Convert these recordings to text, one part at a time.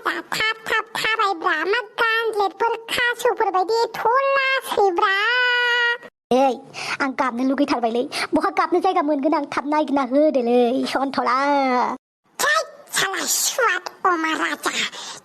जा थाब थाब थाबायब्रा मा गांग्लेटफोर खासुफोरबायदि थलासैब्रा। ओइ आं गाबनो लुगैथारबायलै बहा गाबनो जायगा मोनगोन आं थाब नागिरना होदोलै सनथला। साला सुवाद अमा राजा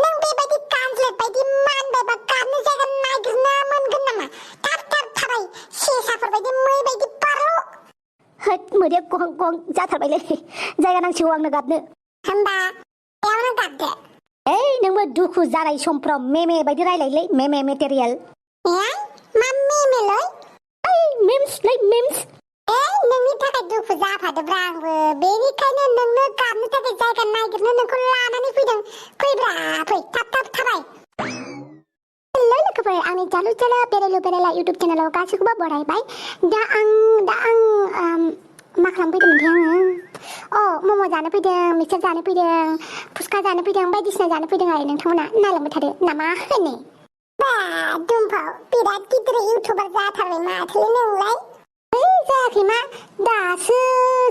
नों बेबायदि गांग्लेट बायदि मानबायबा गाबनो जायगा नागिरना मोनगोन नामा? थाब थाब थाबाय सेसाफोरबायदि मै बायदि पारल'। होद मोदैया गहं गहं जाथारबायलै जायगा नांसिगौ आंनो गाबनो। होमबा बेयावनो गाबदो। ओइ नोंबो दुखु जानाय समफ्राव मेमे बायदि रायलायलै मेमे मेटेरियेल। मा मेमेलै? ओइ मिम्सलै मिम्स। नोंनि थाखाय दुखु जाफादोब्रा आंबो बेनिखायनो नोंनो गाबनो थाखाय जायगा नागिरनो नोंखौ लानानै फैदों। फैब्रा फै थाब थाब थाबाय। हेलौ लोगोफोर आंनि जालु जाला बेरायलु बेरायला इउटुब चेनेलाव गासैखौबो बरायबाय। दा आं मा खालामफैदोंमोनथाय आङो? मम' जानो फैदों, मिक्सार जानो फैदों, फुसका जानो फैदों, बायदिसिना जानो फैदों आरो नोंथांमोना नायलांबाय थादो ना मा होनो? बा दुमफाव बिराद गिदिर इउटुबार जाथारबाय माथोलै नोंलाय? जायाखै मा दासो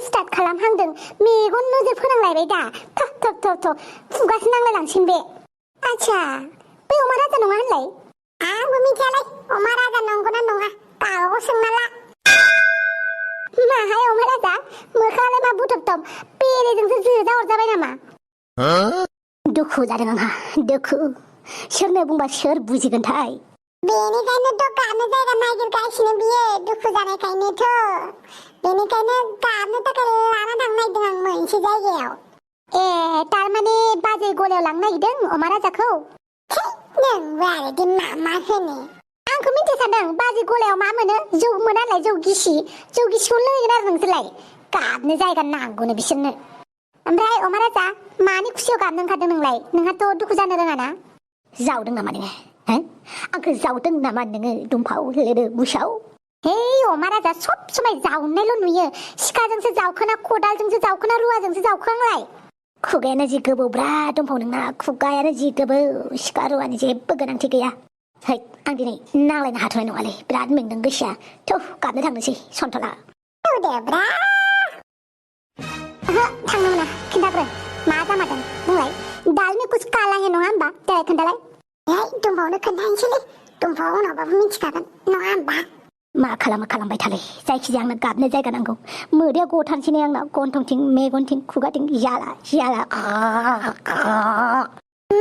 स्टार्ट खालामहांदों मेगन नोजोर फोनांलायबाय दा थ' खुगासो नांलायलांसिन बे। आच्छा बै अमा राजा नङा होनलाय? आंबो मिथियालाय अमा राजा नंगौना नङा गावबागाव सोंना ला। माहाय अमा राजा मोखाङालाय मा बुथबथब बेरेजोंसो जोजा हरजाबाय नामा? दुखु जादों आंहा दुखु सोरनो बुंबा सोर बुजिगोनथाय। बेनिखायनोथ' गाबनो जायगा नागिरगासिनो बियो दुखु जानायखायनोथ'। बेनिखायनो गाबनो थाखाय लाना थांनो नागिरदों आं मोनसे जायगायाव। तारमाने बाजै गलायाव लांनो नागिरदों अमा राजाखौ? नोंबो आरोदि मा होनो? आंखौ मिथिसानदों बाजै गलायाव मा मोनो जौ मोनालाय जौ गिसिखौ लोंगोन आरो नोंसोरलाय गाबनो जायगा नांगौनो बिसोरनो। ओमफ्राय अमा राजा मानि खुसियाव गाबनो ओंखारदों नोंलाय? नोंहाथ' दुखु जानो रोङाना? जावदों नामा नोङो? आंखौ जावदों नामा नोङो दुमफाव लोदो बुसाव? हे अमा राजा सब समाय जावनायल' नुयो सिखाजोंसो जावखोना खदालजोंसो जावखोना रुवाजोंसो जावखो आंलाय? खुगायानो जि गोबौब्रा दुमफाव नोंना खुगायानो जि गोबौ सिखा रुवानि जेबो गोनांथि गैया। है आं दिनै नांलायनो हाथ'नाय नङालै बिराद मेंदों गोसोआ गाबनो थांनोसै सनथला। देब्रा थांनो मोना खिन्थाग्रो मा जामारदों बुंलाय? दाल में कुछ काला है नङा होमबा? देलाय खोन्थालाय। दुमफावनो खोन्थानोसैलै दुमफाव उनावबाबो मिथिखागोन नङा होमबा? मा खालामबाय थालै जायखिजाया आंनो गाबनो जायगा नांगौ मोदैया गथारसै आंना गन्थंथिं मेगनथिं खुगाथिं जाला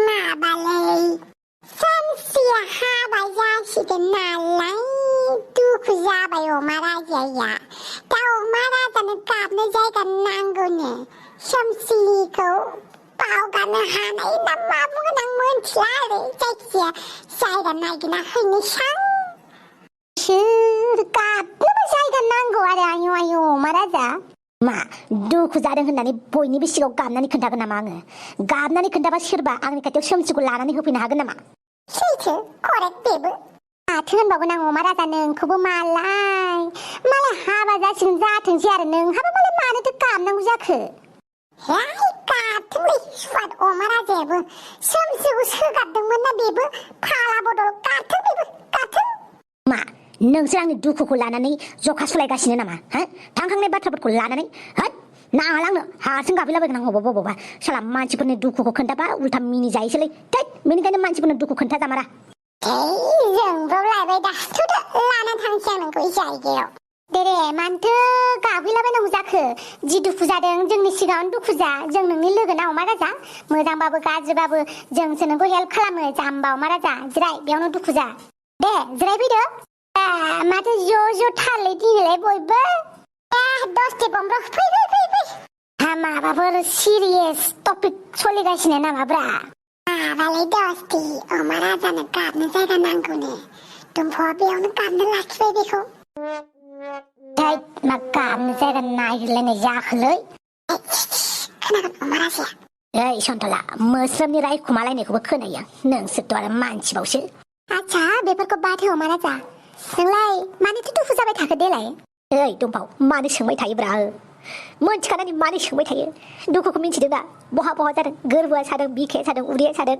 माबालै सानसेया हाबा जासिगोन नालाय दुखु जाबाय अमा राजाया। दा अमा राजानो गाबनो जायगा नांगौनो सोमसिखौ बावगारनो हानाय ना मा बुंगोन आं मोनथिला आरो जायखिजाया जायगा नागिरना हैनोसां। गाबनोबो जायगा नांगौ आरो आयु अमा राजा मा दुखु जादों होननानै बयनिबो सिगाङाव गाबनानै खोन्थागोन नामा आङो? गाबनानै खोन्थाबा सोरबा आंनि खाथियाव सोमसिखौ लानानै होफैनो हागोन नामा? सैथो करेक्ट बेबो। माथो होनबावगोन आं अमा राजा नोंखौबो मालाय हाबा जासिगोन जाथोंसै आरो नोंहाबो मालाय मानोथो गाबनांगौ जाखो? गाबथोंलै सुवाद अमा राजायाबो सोमसिखौ सोगाबदोंमोन ना बेबो फाला बदल गाबथों बेबो गाबथों। मा नोंसोर आंनि दुखुखौ लानानै जखा सुलायगासिनो नामा? थांखांनाय बाथ्राफोरखौ लानानै होद नाङा आंनो हारसिं गाबहैलाबायगोन आं बबावबा साला मानसिफोरनि दुखुखौ खोन्थाबा उल्था मिनि जायोसैलै बेनिखायनो मानसिफोरनो दुखु खोन्थाजामारा। जोंब्रावलायबाय दा थुदो लाना थांसै आं नोंखौ जायगायाव। दे मानोथो गाबहैलाबायनांगौ जाखो? जि दुखु जादों जोंनि सिगाङावनो दुखु जा जों नोंनि लोगो ना अमा राजा मोजांबाबो गाज्रिबाबो जोंसो नोंखौ हेल्प खालामो जाम्बा अमा राजा जिराय बेयावनो दुखु जा दे जिरायफैदो। माथो ज' थारलै दिनैलाय बयबो दसथे बम्ब्र फै माबाफोर सिरियास टपिक सोलिगासिनो नामाब्रा? माबालै दसथे अमा राजानो गाबनो जायगा नांगौनो दुमफावआ बेयावनो गाबनो लाखिबाय बेखौ। मा गाबनो जायगा नागिरलायनाय जाखोलै? खोनागोन अमा राजाया। ओइ सन्थला मोस्रोमनि रायखुमालायनायखौबो खोनायो नोंसोरथ' आरो मानसिबावसो। आच्छा बेफोरखौ बाद हो अमा राजा नोंलाय मानोथो दुखु जाबाय थाखो देलाय? ओइ दुमफाव मानो सोंबाय थायोब्रा? मोनथिखानानै मानो सोंबाय थायो? दुखुखौ मिथिदों दा बहा जादों? गोरबोआ सादों बिखाया सादों उदैया सादों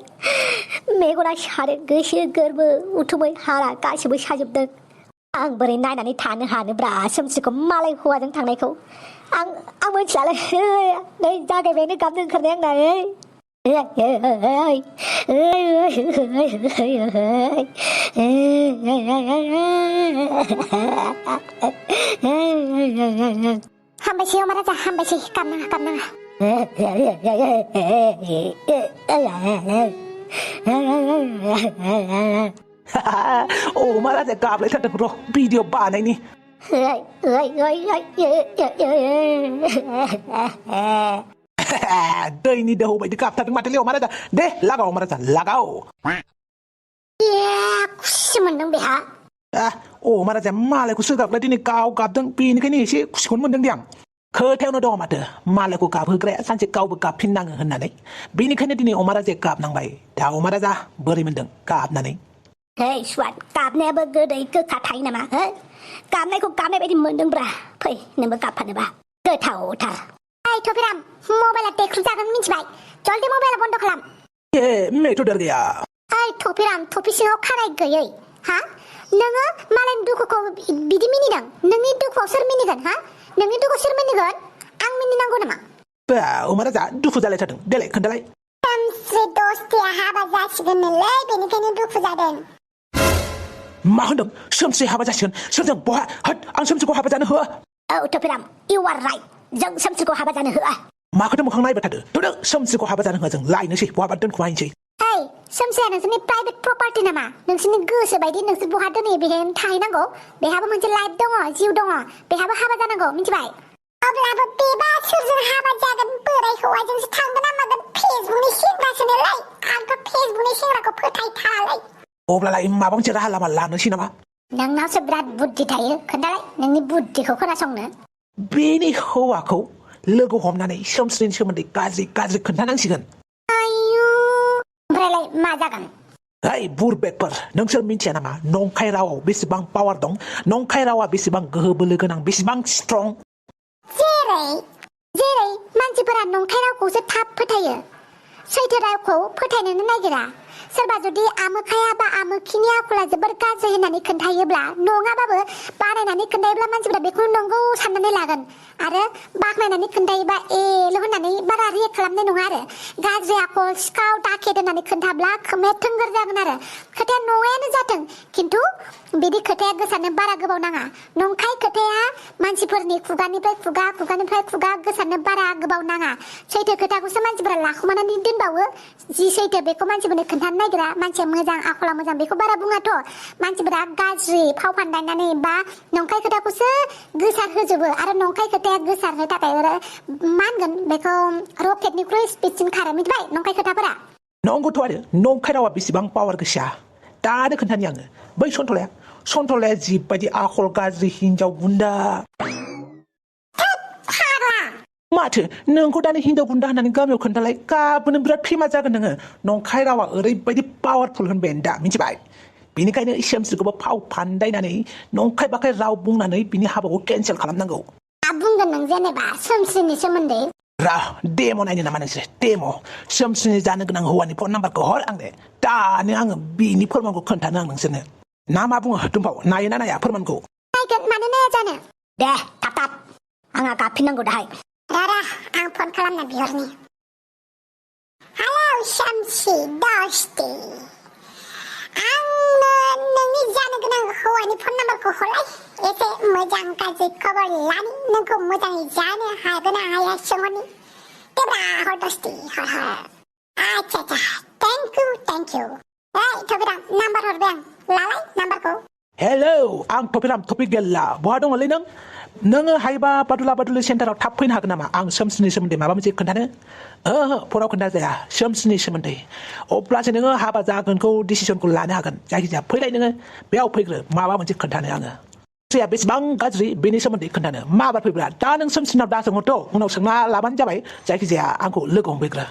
मेगना सादों गोसो गोरबो उथुमै हारा गासिबो साजोबदों। आं बोरै नायनानै थानो हानोब्रा सोमसिखौ मालाय हौवाजों थांनायखौ? आं मोनथियालै नै जागायबायनो गाबनो ओंखारनाय आंना। हामबायसै अमा राजा हामबायसै गाबनाङा अमा राजाया गाबलायथारदों र' भिडिअ बानायनि दैनि दोहौ बायदि गाबथारदों माथोलै अमा राजा दे लागाव अमा राजा लागाव खुसि मोनदों बेहा अमा राजाया मालायखौसो गाबलाय दिनै गाव गाबदों बेनिखायनो एसे खुसिखौनो मोनदों दे आं खोथायावनो दङ माथो मालायखौ गाबहोग्राया सानसे गावबो गाबफिननाङो होननानै बेनिखायनो दिनै अमा राजाया गाबनांबाय दा अमा राजा बोरै मोनदों गाबनानै सुवाद गाबनायाबो गोदै गोखा थायो नामा गाबनायखौ गाबनाय बायदि मोनदोंब्रा फै नोंबो गाबफानोबा गोथावथार थफिराम मबाइला देख्रु जागोन मिथिबाय जल्दी मबाइला बन्द खालाम मेथ' डर गैया थफिराम थफि सिङाव खानाय गैयै हा नोङो मालायनि दुखुखौ बिदि मिनिदों नोंनि दुखुआव सोर मिनिगोन हा नोंनि दुखुआव सोर मिनिगोन आं मिनिनांगौ नामा अमा राजा दुखु जालायथारदों देलाय खोन्थालाय सोमस्रि दस्तिया हाबा जासिगोननोलै बेनिखायनो दुखु जादों मा होनदों सोमस्रि हाबा जासिगोन सोरजों बहा होद आं सोमस्रिखौ हाबा जानो होआ थफिराम इउ आर राइट जों सोमस्रिखौ हाबा जानो होआ माखौथो मोखां नायबाय थादो थ'दो सोमस्रिखौ हाबा जानो होआ जों लायनोसै बहाबा दोनखुमाहैनोसै सोमस्रिया नोंसोरनि प्राइभेट प्रपार्टि नामा नोंसोरनि गोसो बायदि नोंसोर बहा दोनै बेहायनो थाहैनांगौ बेहाबो मोनसे लाइफ दङ जिउ दङ बेहाबो हाबा जानांगौ मिथिबाय अब्लाबो बेबा सोरजों हाबा जागोन बोराय हौवाजोंसो थांगोन ना मागोन फेसबुकनि सेंग्रासो नालाय आंथ' फेसबुकनि सेंग्राखौ फोथायथारालै अब्लालाय माबा मोनसे राहा लामा लानोसै नामा नोंनावसो बिराद बुद्धि थायो खोन्थालाय नोंनि बुद्धिखौ खोनासंनो बेनि हौवाखौ लोगो हमनानै सोमस्रिनि सोमोन्दै गाज्रि गाज्रि खोन्थानांसिगोन ओमफ्रायलाय मा जागोन बुरबेकफोर नोंसोर मिथिया नामा नंखाय रावाव बेसेबां पावार दं नंखाय रावा बेसेबां गोहो बोलो गोनां बेसेबां स्ट्रं जेरै मानसिफोरा नंखाय रावखौसो थाब फोथायो सैथो रावखौ फोथायनोनो नागिरा सोरबा जुदि आमोखाया बा आमोखिनि आखला जोबोर गाज्रि होननानै खोन्थायोब्ला नङाबाबो बानायनानै खोन्थायोब्ला मानसिफोरा बेखौनो नंगौ साननानै लागोन आरो बाख्नायनानै खोन्थायोबा एल' होननानै बारा रियेक्ट खालामनाय नङा आरो गाज्रि आखल सिखाव दाखेद होननानै खोन्थाब्ला खोमाया थोंगोर जागोन आरो खोथाया नङायानो जाथों खिन्थु बिदि खोथाया गोसारनो बारा गोबाव नाङा नंखाय खोथाया मानसिफोरनि खुगानिफ्राय खुगा गोसारनो बारा गोबाव नाङा सैथो खोथाखौसो मानसिफोरा लाखुमानानै दोनबावो जि सैथो बेखौ मानसिफोरनो खोन्थानो नागिरा मानसिया मोजां आखला मोजां बेखौ बारा बुङाथ' मानसिफोरा गाज्रि फाव फान्दायनानै बा नंखाय खोथाखौसो गोसार होजोबो आरो नंखाय खोथाया गोसारनो थाखाय मा होनगोन बेखौ रकेटनिख्रुइ स्पिडसिन खारो मिथिबाय नंखाय खोथाफोरा नंगौथ' आरो नंखाय रावा बेसेबां पावार गोसा दानो खोन्थानि आङो बै सन्थलाया जिबायदि आखल गाज्रि हिनजाव गुन्दा माथो नोंखौ दानि हिनजाव गुन्दा होननानै गामियाव खोन्थालाय गाबोनो बिराद फेमास जागोन नोङो नंखाय रावा ओरैबायदि पावारफुल होनबाय दा मिथिबाय बेनिखायनो सोमस्रिखौबो फाव फान्दायनानै नंखाय बाखाय राव बुंनानै बिनि हाबाखौ केन्सेल खालामनांगौ मा बुंगोन नों जेनेबा सोमस्रिनि सोमोन्दै डेम' नायनो नामा नोंसोर डेम' सोमस्रिनि जानो गोनां हौवानि फन नाम्बारखौ हर आंनो दानो आङो बिनि फोरमानखौ खोन्थानो आं नोंसोरनो ना मा बुङो दुमफाव नायो ना नाया फोरमानखौ नायगोन मानो नाया जानो दे थाब आंहा गाबफिननांगौ दाहाय र आं फन खालामना बिहरनि हेलौ सोमस्रि दस्ति आंनो नोंनि जानो गोनां हौवानि फन नाम्बारखौ हरलाय एसे मोजां गाज्रि खबर लानि नोंखौ मोजाङै जानो हागोन ना हाया सोंहरनि देब्रा हर दस्ति हर आच्छा थेंक इउ थपिराम नाम्बार हरबाय आं लालाय नाम्बारखौ हेलौ आं थपिराम टपिक गेल्ला बहा दङलै नोङो हायोबा बादुला सेन्टाराव थाब फैनो हागोन नामा आं सोमस्रिनि सोमोन्दै माबा मोनसे खोन्थानो फनाव खोन्था जाया सोमस्रिनि सोमोन्दै अब्लासो नोङो हाबा जागोनखौ डिसिसनखौ लानो हागोन जायखिजाया फैलाय नोङो बेयाव फैग्रो माबा मोनसे खोन्थानो आङो सोमस्रिया बेसेबां गाज्रि बेनि सोमोन्दै खोन्थानो माबार फैब्रा दा नों सोमस्रिनाव दा सोंहरथ' उनाव सोंना लाबानो जाबाय जायखिजाया आंखौ लोगो हमफैग्रो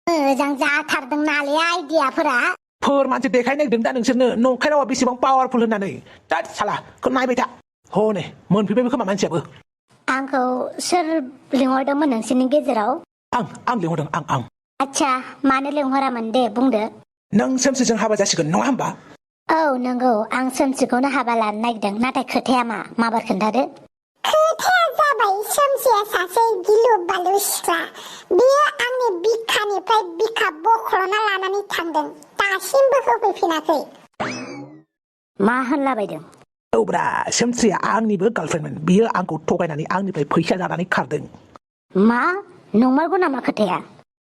मोजां जाथारदों नालाय आइडियाफोरा फोरमानसो देखायनो नागिरदों दा नोंसोरनो नंखाय रावा बेसेबां पावारफुल होननानै दा साला नायबाय था हनै मोनफैबायबो खोमा मानसियाबो आंखौ सोर लिंहरदोंमोन नोंसोरनि गेजेराव आं लिंहरदों आं आच्छा मानो लिंहरामोन दे बुंदो नों सोमस्रिजों हाबा जासिगोन नङा होमबा औ नंगौ आं सोमस्रिखौनो हाबा लानो नागिरदों नाथाय खोथाया माबार खोन्थादो खोथाया जाबाय बुंबाय सोमसिया सासे गिलु बालु सिख्ला बियो आंनि बिखानिफ्राय बिखा बख'ना लानानै थांदों दासिमबो होफैफिनाखै मा होनलाबायदों औब्रा सोमस्रिया आंनिबो गार्लफ्रेन्डमोन बियो आंखौ थगायनानै आंनिफ्राय फैसा जानानै खारदों मा नंमारगौ नामा खोथाया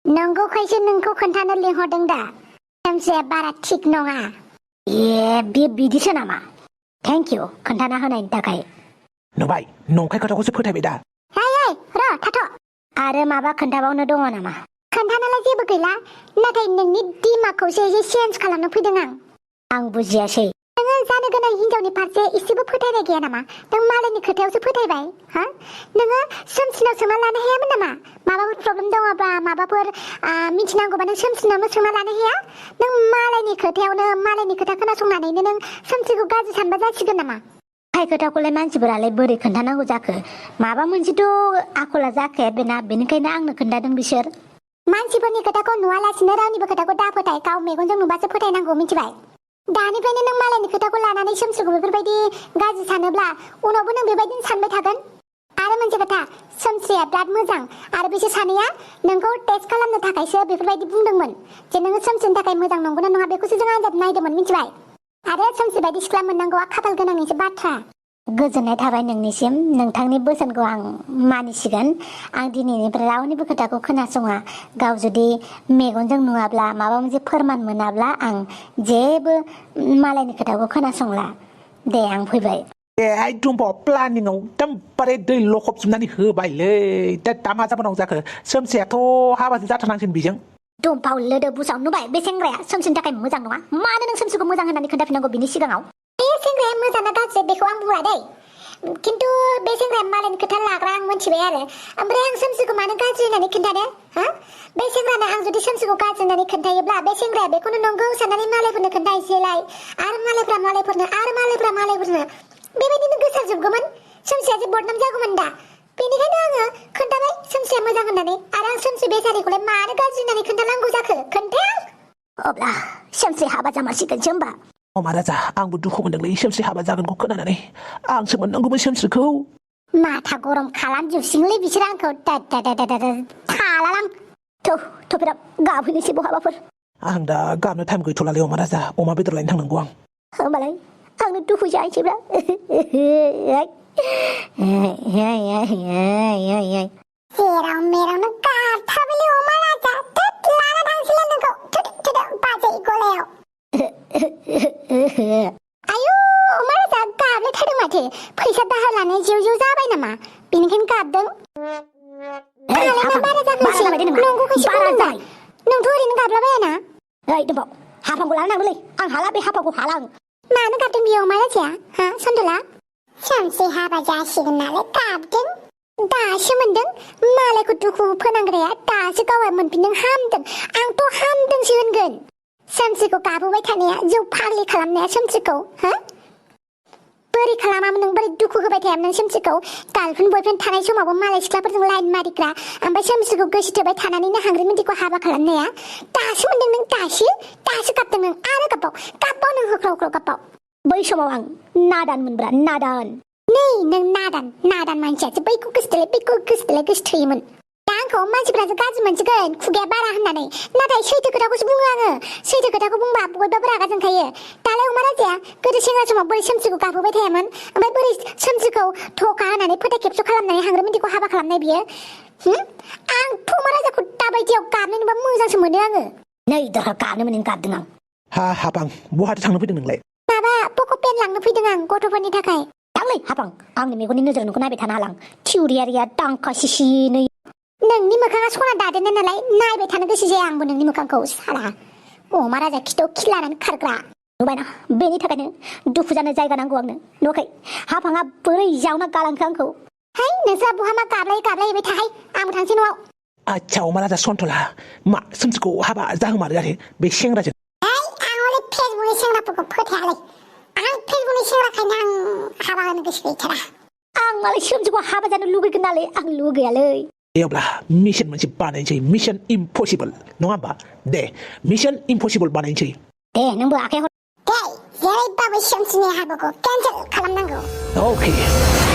नंगौखायसो नोंखौ खोन्थानो लिंहरदों दा सोमसिया बारा थिग नङा बे बिदिसो नामा थेंक इउ खोन्थाना होनायनि थाखाय नुबाय नंखाय खोथाखौसो फोथायबाय दा र' थाथ' आरो माबा खोन्थाबावनो दङ नामा खोन्थानालाय जेबो गैला नाथाय नोंनि दिमागखौसो एसे चेन्ज खालामनो फैदों आं बुजियासै नोङो जानो गोनां हिनजावनि फारसे एसेबो फोथायनाय गैया नामा नों मालायनि खोथायावसो फोथायबाय हा नोङो सोमसिनाव सोंना लानो हायामोन नामा माबाफोर प्रब्लेम दङबा माबाफोर मिथिनांगौबा नों सोमसिनावनो सोंना लानो हाया नों मालायनि खोथायावनो मालायनि खोथा खोनासंनानैनो नों सोमसिखौ गाज्रि सानबा जासिगोन नामा फाय खोथाखौलाय मानसिफोरालाय बोरै खोन्थानांगौ जाखो माबा मोनसेथ' आखला जाखाया बेना बेनिखायनो आंनो खोन्थादों बिसोर मानसिफोरनि खोथाखौ नुवालासिनो रावनिबो खोथाखौ दा फोथाय गाव मेगनजों नुबासो फोथायनांगौ मिथिबाय दानिफ्रायनो नों मालायनि खोथाखौ लानानै सोमसिखौ बेफोरबायदि गाज्रि सानोब्ला उनावबो नों बेबायदिनो सानबाय थागोन आरो मोनसे खोथा सोमसिया बिराद मोजां आरो बिसोर सानैया नोंखौ टेस्ट खालामनो थाखायसो बेफोरबायदि बुंदोंमोन जे नोङो सोमसिनि थाखाय मोजां नंगौना नङा बेखौसो जों आनजाद नायदोंमोन मिथिबाय आरो सोमसि बायदि सिख्ला मोननांगौआ खाफाल गोनांनिसो बाथ्रा गोजोननाय थाबाय नोंनिसिम नोंथांनि बोसोनखौ आं मानिसिगोन आं दिनैनिफ्राय रावनिबो खोथाखौ खोनासङा गाव जुदि मेगनजों नुवाब्ला माबा मोनसे फोरमान मोनाब्ला आं जेबो मालायनि खोथाखौ खोनासंला दे आं फैबाय आइ दंबाव प्लानिंआव एकदमबारे दै लखबजोबनानै होबायलै दा मा जाबावनांगौ जाखो सोमसियाथ' हाबासो जाथारनांसिगोन बेजों दंफाव लोदो बुसाव नुबाय बे सेंग्राया सोमसिनि थाखाय मोजां नङा मानो नों सोमसिखौ मोजां होननानै खोन्थाफिननांगौ बिनि सिगाङाव बे सेंग्राया मोजां ना गाज्रि बेखौ आं बुङा दै खिन्थु बे सेंग्राया मालायनि खोथा लाग्रा आं मोनथिबाय आरो ओमफ्राय आं सोमसिखौ मानो गाज्रि होननानै खोन्थानो हा बे सेंग्रानो आं जुदि सोमसिखौ गाज्रि होननानै खोन्थायोब्ला बे सेंग्राया बेखौनो नंगौ साननानै मालायफोरनो खोन्थाहैसैलाय आरो मालायफ्रा मालायफोरनो बेबायदिनो गोसारजोबगौमोन सोमसिया जे बदनाम जागौमोन दा बेनिखायनो आङो खोन्थाबाय सोमसिया मोजां होननानै आरो आं सोमसि बेसारिखौलाय मानो गाज्रि होननानै खोन्थानांगौ जाखो खोन्थाया अब्ला सोमसि हाबा जामारसिगोनसो होमबा महाराजा आंबो दुखु मोनदोंलै सोमसि हाबा जागोनखौ खोनानानै आंसो मोननांगौमोन सोमसिखौ माथा गरम खालामजोबसिगोनलै बिसोर आंखौ थालालां थ'फिराब गाबहैनोसै बहाबाफोर आं दा गाबनो टाइम गैथ'लालै महाराजा अमा बेदर लायनो थांनांगौ आं होमबालाय आंनो दुखु जाहैसैब्रा जेराव मेरावनो गाबथाबायलै अमा राजा लाना थांसैलाय नोंखौ थुदो बाजै गलायाव आयु अमा राजा गाबलायथारदों माथो फैसा दाहार लानाय जेव जाबाय नामा बेनिखायनो गाबदों नोंथ' ओरैनो गाबलाबायाना ओइ दंबाव हाफांखौ लानो नांगौलै आं हाला बे हाफांखौ हाला आं मानो गाबदों बेयाव अमा राजाया हा सन्दला सोमसि हाबा जासिगोन नालाय गाबदों दासो मोनदों मालायखौ दुखु फोनांग्राया दासो गावहा मोनफिनदों हामदों आंथ' हामदोंसो होनगोन सोमसिखौ गाबोबाय थानाया जौ फाग्लि खालामनाया सोमसिखौ हा बोरै खालामामोन नों बोरै दुखु होबाय थायामोन नों सोमसिखौ गार्लफ्रेन्ड बयफ्रेन्ड थानाय समावबो मालाय सिख्लाफोरजों लाइन मारिग्रा ओमफ्राय सोमसिखौ गोसो थोबाय थानानैनो हांग्रि मिन्थिखौ हाबा खालामनाया दासो मोनदों नों दासो गाबदों नों आरो गाबबाव नों होख्राव गाबबाव बै समाव आं नादानमोनब्रा नादान नै नों नादान मानसियासो बैखौ गोसोथोलाय गोसोथोयोमोन दा आंखौ मानसिफ्रासो गाज्रि मोनसिगोन खुगाया बारा होननानै नाथाय सैथो खोथाखौसो बुङो आङो सैथो खोथाखौ बुंबा बयबाबो रागा जोंखायो दालाय अमा राजाया गोदो सेंग्रा समाव बोरै सोमसिखौ गाबहोबाय थायामोन ओमफ्राय बोरै सोमसिखौ थखा होनानै फोथा खेबस' खालामनानै हांग्रि मिन्थिखौ हाबा खालामनाय बियो आंथ' अमा राजाखौ दाबायदियाव गाबनाय नुबा मोजांसो मोनो आङो नै दरखा गाबनो मोनैनो गाबदों आं हाबां बहाथो थांनो फैदों नोंलाय माबा पक' पेन लांनो फैदों आं गथ'फोरनि थाखाय थांलै हाबां आंनि मेगननि नोजोर नोंखौ नायबाय थानो हालां थिउरियारिया दांखा सिसिनै नोंनि मोखाङा सना दादेरनाय नालाय नायबाय थानो गोसो जाया आंबो नोंनि मोखांखौ साला अमा राजा खिथौ खिलानानै खारग्रा नुबायना बेनि थाखायनो दुखु जानो जायगा नांगौ आंनो नुवाखै हाफाङा बोरै जावना गालांखो आंखौ हाय नोंस्रा बहा मा गाबलायबाय थाहाय आंबो थांसै न'आव आच्छा अमा राजा सन्थला मा सोमसिखौ हाबा जाहोमारो आरो बे सेंग्राजों आं हले फेसबुकनि सेंग्राफोरखौ फोथायालै आं फेसबुकनि सेंग्राखायनो आं हाबा होनो गोसो गैथारा आं मालाय सोमसिखौ हाबा जानो लुगैगोन नालाय आं लुगैयालै अब्ला मिशन मोनसे बानायनोसै मिशन इम्पसिबल नङा होमबा दे मिशन इम्पसिबल बानायनोसै दे नोंबो आखाइ हर दे जेरैबाबो सोमसिनि हाबाखौ केन्सेल खालामनांगौ अके